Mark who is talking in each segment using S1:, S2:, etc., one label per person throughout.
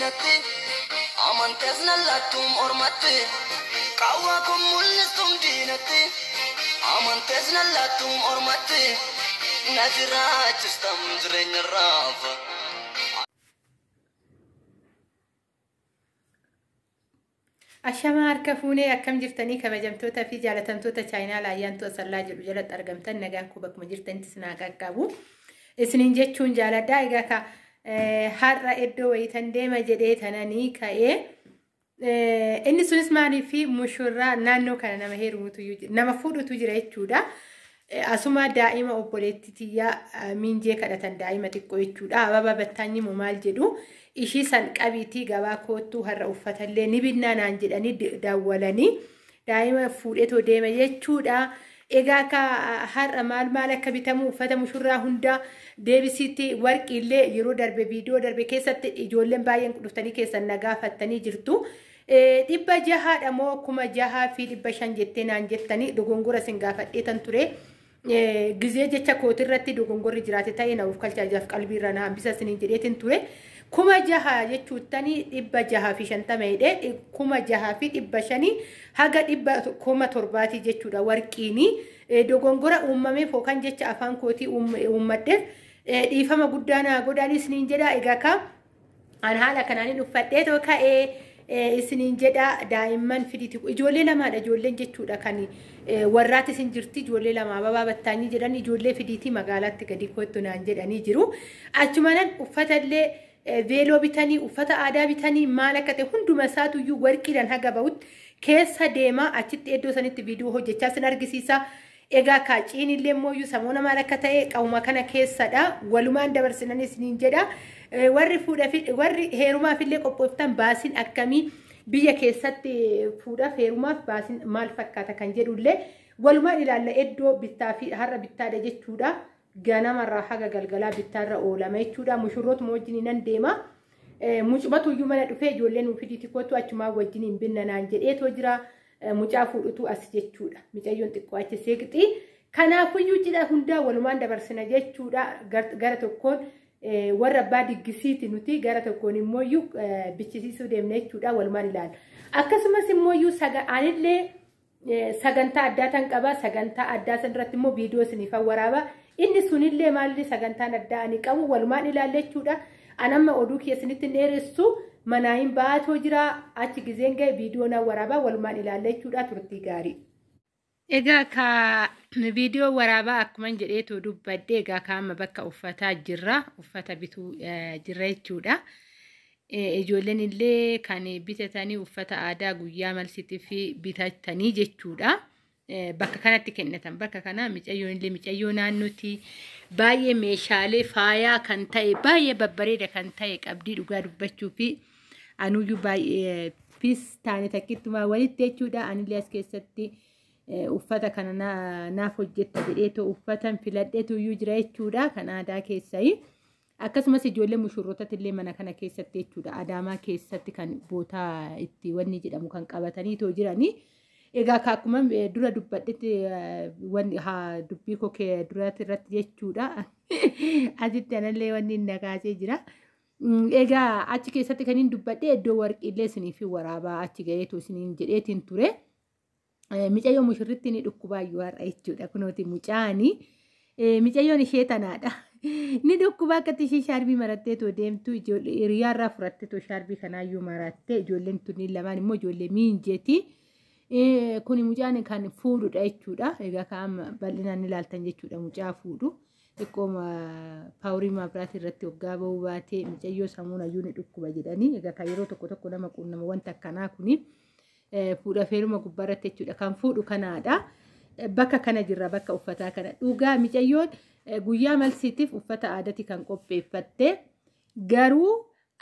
S1: diinatti, amantees nallattuum ormatti, qaawwaa kun mul'istuum diinatti, amantees nallattuum ormatti, na jiraachistam jireenya raafa.
S2: Ashamaa harka fuunee akkam jirtanii kabajamtoota fi jaalatamtoota chaayinaa Ayyaantuu Asallaa jedhu jalatti argamtan nagaan koo bakkuma jirtanitti isin haa qaqqabu. Isiniin jechuun jaaladha. Egaa ka har'a iddoo wayitan deema jedhee tananii ka'ee inni sunis maaliif mushurraa naannoo kana nama heerumutu nama fuudhutu jira jechuudha. Asuma daa'ima obboleettii tiyyaa miinjee kadhatan daa'ima xiqqoo jechuudha. Ababaa battaanyi moo maal jedhu ishii san qabiitii gabaa koottuu har'a uffatallee ni binnaa naan jedhanii daawwalanii daa'ima fuudheetoo deema jechuudha. Egaa akka har'a maal maal akka bitamu uffata mushurraa hundaa deebisiitti warqiillee yeroo darbe viidiyoo darbe keessatti ijoolleen baay'een dhuftanii keessan na gaafattanii jirtu. 600 moo 6500 jettee naan jettanii dogongora isin gaafadheetan ture. Gizee jecha kootirratti dogongorri jiraate ta'ee na of kalchaa qalbiirra na hambisa isiniin jedheetin ture. 6000 jechuuttanii 650 jedhee 6500 haga 700,000 jechuudha warqiini. Dogongora uumameef yookaan jecha afaan kootii uummadheef dhiifama guddaa naa godhaan isiniin jedha. Egaa ka an haala kanaanin uffadheetoo ka'ee isiniin jedha daa'imman fiditi ijoollee lamaadha ijoolleen jechuudha kan warraati isin jirti ijoollee lama ababaa battaanyii jedhan ijoollee fidiitii magaalaatti gadi kottu naan jedhanii jiru. Achumanan uffatallee veeloo bitanii uffata aadaa bitanii maal akka ta'e hunduma isaatuyyuu warqiidhaan haga ba'utti keessa deemaa achitti iddoo sanitti viidiyoo hojjechaa sin argisiisa. Egaa kaaciin illee mooyyuu samoona maal akka ta'e qawma kana keessadha. Walumaan dabarsinan isiniin jedha. Warri fuudhaaf warri heerumaaf illee qophooftan baasiin akkamii biyya keessatti fuudhaaf heerumaaf baasiin maal fakkaata kan jedhullee walumaan ilaalla iddoo bittaa fi har'a bittaadha jechuudha. Ganamarraa haga galgalaa bittaarra oolama jechuudha. Mushurrootuma wajjin nan deema. Mucumatu iyyuu mana dhufee ijoolleen nuuf fidiiti kootu achumaa wajjin hin binna naan jedheetoo jira. Mucaa fuudhutu as jechuudha. Mucayyoon xiqqoo achi seeqxi. Kanaafuyyuu cidha hundaa walumaan dabarsina jechuudha. Gara tokkoon warra abbaa diggisiiti nuti gara tokkoon immoo bichisiisuu deemna jechuudha. Walumaan ilaalla. Akkasumas immoo anillee sagantaa addaa tan qaba. Sagantaa addaa sanarratti immoo viidiyoo isiniif waraaba. Inni sunillee maalli sagantaan addaa ani qabu walumaan ilaalla jechuudha. An amma oduu keessanitti hin dheeressu manaa hin baatoo jira. Achi gizeen ga'e viidiyoo na waraabaa walumaan ilaalla jechuudha. Turtii gaarii. Egaa ka viidiyoo waraabaa akkuma jedheetu dubbadde egaa ka amma bakka uffataa jirra. Uffata bituu jirra jechuudha. Ijoolleen illee kan bitatanii uffata aadaa guyyaa malsiitiif bitatanii jechuudha. Bakka kanatti kennatan bakka kana mucayyoon illee mucayyoo naannootti baay'ee meeshaalee faayaa kan ta'e baay'ee babbareeda kan ta'e qabdii dhugaa dubbachuu fi anuyyuu baay'ee fis taane takkittumaa walitti jechuudha. Anillee as keessatti uffata kana naaf hojjetta jedheetoo uffatan filadheetu iyyuu jira jechuudha kan aadaa keessai. Akkasumas ijoollee mushurrootatti illee mana kana keessatti jechuudha Adaamaa keessatti kan bootaa itti wanni jedhamu kan qabataniitoo jiranii. Egaa akkuma dura dubbadhetti wanni dubbii koo duraatti irratti jechuudha. Asitti anallee wanni inni kaasee jira. Egaa achi keessatti kan hin dubbadhe iddoo warqiillee isiniif waraabaa achi ga'eetu isiniin jedheetiin ture. Mucayyoo mushurritti ni dhukkubaayyuu har'a jechuudha. Kunooti mucaani. Mucayyoon ishee tanaadha. Ni dhukkuba akkatti ishee shaarbii maratteetoo deemtu hiriyaarraa fudhatteetoo shaarbii kanaayyuu marattee ijoolleen tunniin lamaan immoo ijoollee miinjeeti. Kuni mucaan kan fuudhudha jechuudha. Egaa kan bal'inaan ilaaltan jechuudha mucaa fuudhu. Xiqqoo paaworii maabiraatii irratti hoggaa bahuu baatee mucayyoo sammuun hayyuu ni dhukkuba jedhanii. Egaa kan yeroo tokko tokko nama quunnama wanta akkanaa kuni fuudha feeruma gubbaarratti jechuudha. Kan fuudhu kanaadha. Bakka kana jirra bakka uffataa kana. Dhugaa mucayyoon guyyaa malsiitiif uffata aadaati kan qopheeffatte. Garuu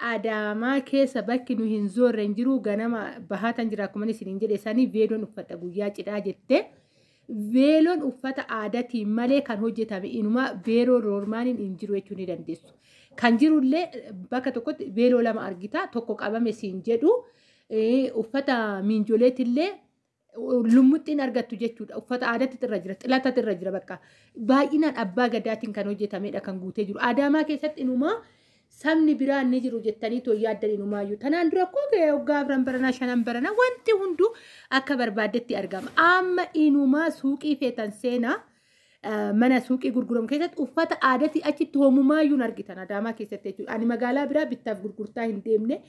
S2: Adaamaa keessa bakki nu hin zoorre hin jiru ganama bahaatan jira akkuma isiniin jedhe sanii veeloon uffata guyyaa cidhaa jette. Veeloon uffata aadaatiin malee kan hojjetame inuma veeloo roormaaniin hin jiru jechuu ni dandeessu. Kan jirullee bakka tokkotti veeloo lama argita tokko qabame siin jedhu uffata miinjoleetillee lummuxxiin argattu jechuudha. Uffata aadaatti irra jira, xilatatti irra jira bakka. Baay'inaan abbaa gadaatiin kan hojjetamedha kan guutee jiru. Adaamaa keessatti inuma Sabni biraan ni jiru jettanii too yaaddan inumaayyuu. Tanaan dura koo waggaa 4 baranaa 5 baranaa wanti hunduu akka barbaaddetti argama. Amma inumaa suuqii feetan seenaa mana suuqii gurguramu keessatti uffata aadaatii achitti hoomumaayyuu argitan Adaamaa keessatti jechuudha. Ani magaalaa biraa bittaaf gurgurtaa hin deemne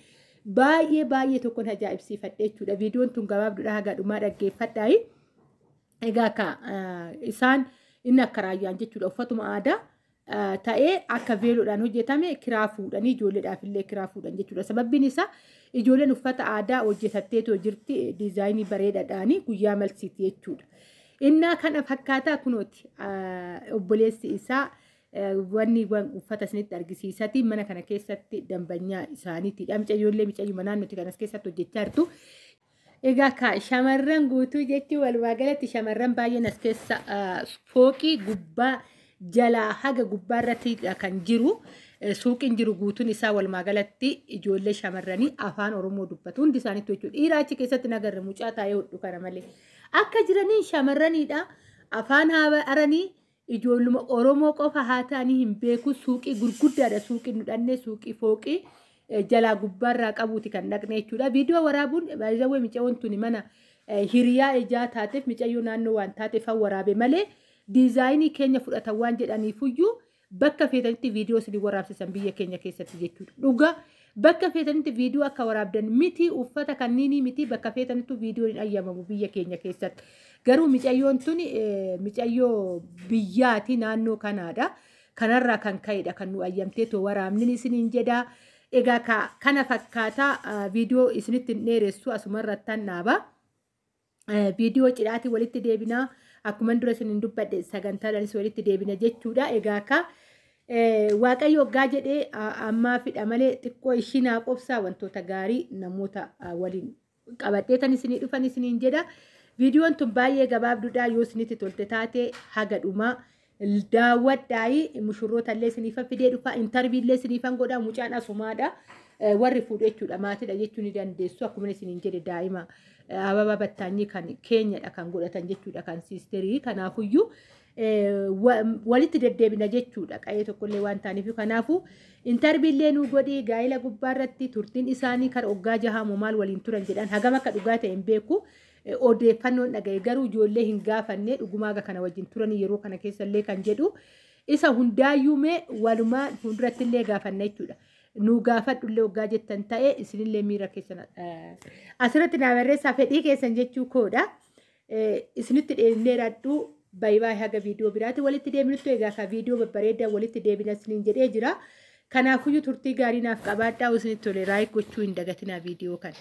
S2: baay'ee baay'ee tokkoon ajaa'ibsiifadhe jechuudha. Viidiyoon tun gabaabduudha haga dhumaa dhaggeeffadhaayi. Egaa akka isaan inni akka raayyaan jechuudha uffatuma aadaa ta'ee akka veeloodhaan hojjetame kiraa fuudhanii ijoolleedhaaf illee kiraa fuudhan jechuudha. Sababbiin isaa ijoolleen uffata aadaa hojjetatteetoo jirti diizaayinii bareedaadhaanii guyyaa malsiiti jechuudha. Innaa kana fakkaataa kunooti obboleessi isaa wanni uffata isinitti argisiisati mana kana keessatti dambanyaa isaaniitiidha. Mucayyoollee mucayyuma naannootti kanas keessatti hojjechaa jirtu. Egaa ka shamarran guutuu jechuun walumaa galatti shamarran baay'een as keessa fooqii gubbaa jalaa haga gubbaa irratti kan jiru suuqiin jiru guutuun isaa walumaa galatti ijoollee shamarranii afaan Oromoo dubbatu hundi isaaniitu jechuudha. Dhiira achi keessatti nagarre mucaa taa'ee hodhu kana malee. Akka jiraniin shamarraniidha. Afaan haranii ijoolluma Oromoo qofa haa ta'anii hin beeku. Suuqii gurguddaadha. Suuqii nu dhannee suuqii fooqii jalaa gubbaarraa qabuuti kan dhaqne jechuudha. Viidiyoo waraabuun baay'ee micaa'oon tuni mana hiriyaa ijaa taateef micayyoo naannoo waan taateef waraabe malee diizaayinii keenya fudhatan waan jedhaniifuyyuu bakka feetanitti viidiyoo isin waraabsisan biyya keenya keessatti jechuudha. Dhugaa bakka feetanitti viidiyoo akka waraabdan miti uffata kanniinii miti bakka feetanitti viidiyoon hin ayyamamu biyya keenya keessatti. Garuu micayyoon tuni micayyoo biyyaati naannoo kanaadha. Kanarraa kan ka'edha kan nu ayyamtee too waraabnin isiniin jedha. Egaa kana fakkaataa viidiyoo isinitti hin dheeressu asumarrattan dhaaba. Viidiyoo cidhaatii walitti deebinaa. Akkuma dura isiniin dubbadhe sagantaadhaanis walitti deebina jechuudha. Egaa akka Waaqayyo waggaa jedhee ammaa fidha malee xiqqoo ishii naa qobsaa wantoota gaarii namoota waliin qabadheetan isinii dhufan isiniin jedha. Viidiyoon tun baay'ee gabaabduudha yoo isinitti tolte taate haga dhumaa daawwadhaayi mushurroota illee isiniifan fidee dhufa intarvii illee isiniifan godha mucaan asumaadha. Warri fuudhu jechuudha maatiidha jechuu ni dandeessu akkuma isiniin jedhe daa'ima Ababa Battaanyii kan keenyadha kan godhatan jechuudha kan siisterii kanaafuyyuu walitti deddeebina jechuudha qa'ee tokkollee waan ta'aniif kanaafuu intarviillee nu godhi gaa'ila gubbaarratti turtiin isaanii kara waggaa jahamoo maal waliin turan jedhan hagam akka dhugaa ta'e hin beeku odeeffannoon dhaga'e garuu ijoollee hin gaafanne dhugumaa kana wajjin turan yeroo kana keessallee kan jedhu isa hundaayyuu mee walumaa fuulduratti illee gaafanna jechuudha. Nu gaafadhullee waggaa jettan ta'e isinillee miira keessan asirratti naa barreessaa fedhii keessan jechuu koodha. Isinitti dheerinee baay'ee haga viidiyoo biraatti walitti deebinutti egaa ka viidiyoo babbareedaa walitti deebina isiniin jedhee jira. Kanaafuyyuu turtii gaarii naaf qabaadhaa isinitti tole raayik gochuu hin dagatinaa viidiyoo kana.